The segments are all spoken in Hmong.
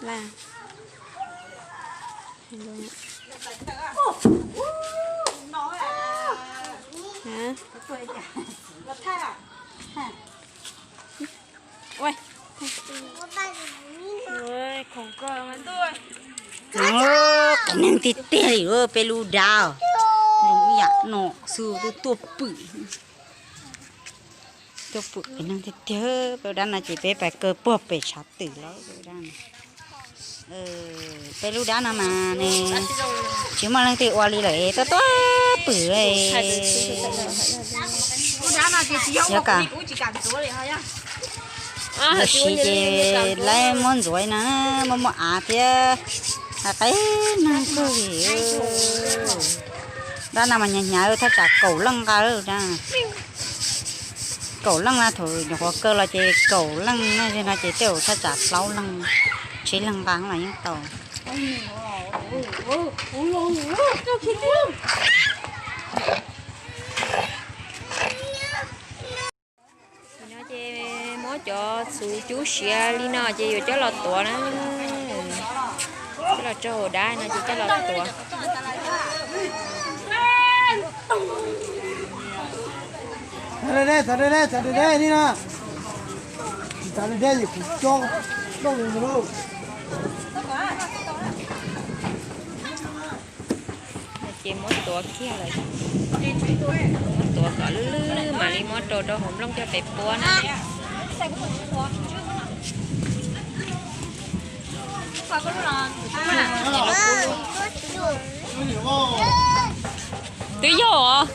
Vaj. Hais lus. Hả? Ui. Ui, khoom kawg mas tuaj. Qias neeg tiag tiag li peb lub dab. Zoo ib yam no xwb, tuaj pwm. Tuaj pwm qias neeg tiag tiag. Peb lub dab no ces peb pais kaw puag pem tshav twm lawm. Peb lub dab no mas nws tsis muaj leej twg ua li lawm, tuaj tuaj pwm. Yog kam ntxuav siv ces lawv muab ntxuav no, muab muab av thiab. Qias neeg kawg li. Dab no mas hnyav hnyav, thaj tsam kaum leej nqa. Kaum leej na, thaum nyuam qhuav kaw los ces kaum leej na, no ces tej zaum thaj tsam plaub leej, tsib leej nqa los yeej tau. Ces no ces muab cov txhuv cub siav li no ces yuav coj los tuav na. Coj los rau hauv dab no ces coj los tuav. Ces muab tuav kiag lawm. Muab tuav kom lwj lwj mam li muab rau rau hauv nplooj coj pem puab na. Twb yog os.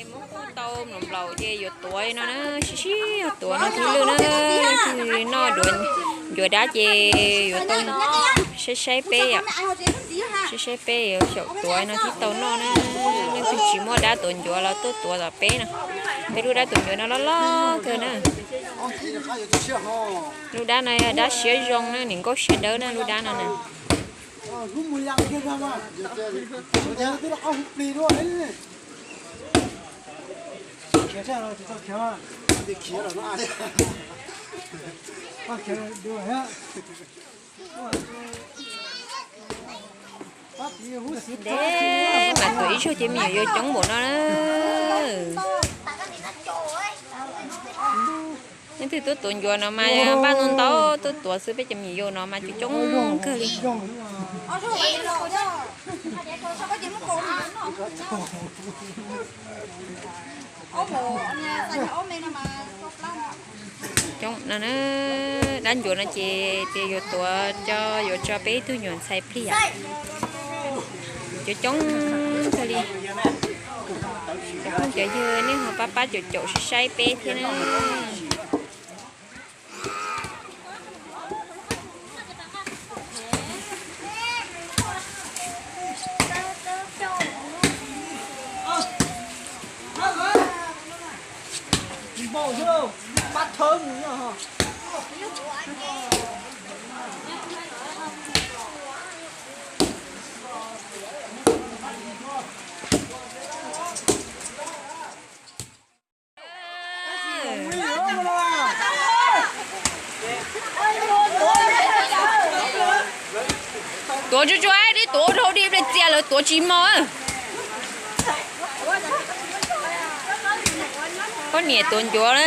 Muab kuj tau mlom nplaum ces yuav tuav no na, sib sib yuav tuav no twb lwj na. Noj duav ncuav dab ces yuav tau saib saib peb yom. Saib saib peb yuav xyaum tuav no twb tau noj na. Leej twg tsis muaj dab tuav ncuav los tuaj tuav tom peb no. Peb lub dab tuav ncuav no loj loj kawg na. Lub dab no yog dab siab zoo na, nim nkauj siab dawb na lub dab no na. Ntev mas tuav ib zaug ces me nyuam yaus coob npaum no na. Leej twg tuaj tuav ncuav no mas npaj ntau ntau tuaj tuav xwb, peb cov me nyuam yaus no mas coob coob kawg li. Coob no na, dab ncuav no ces tias yuav tuav coj yuav tso peb ib tug nyuam ntxhais pliag. Coob coob kawg li. Cov phooj cov ywg nej ho pab pab caum caum saib saib peb thiab na. Tuav tsuag tsuag, dib tuav dhau dib pliag txias lawv tuav tsis mos. Poj niam tuav ncuav,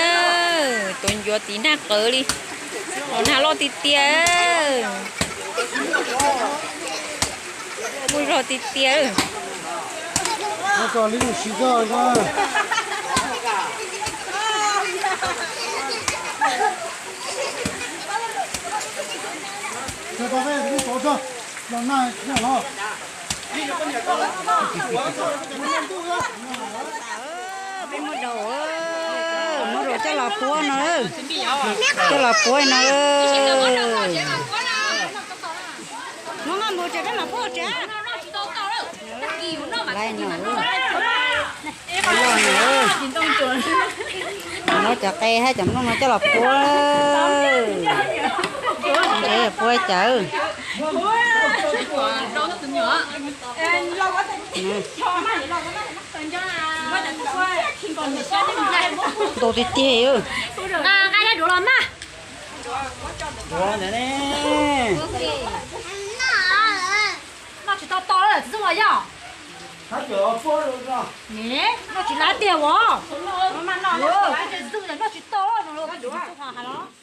tuav ncuav tiv nag qawv li, los nag loj tiag tiag. Muaj zog tiag tiag. Muab rau coj los puab no, coj los puab no. Laj no, muab cov qe thiab cov nplooj no coj los puab. Ntshe puab cawv. Ntau tiag tiag. Nqa nqa duav los mas. Duav ntawd ne. Noj tsis tau to lawm txiv txooj los yog. Noj tsis lab tiag as. Noj tsis tau lawm no, txiv txooj hais los.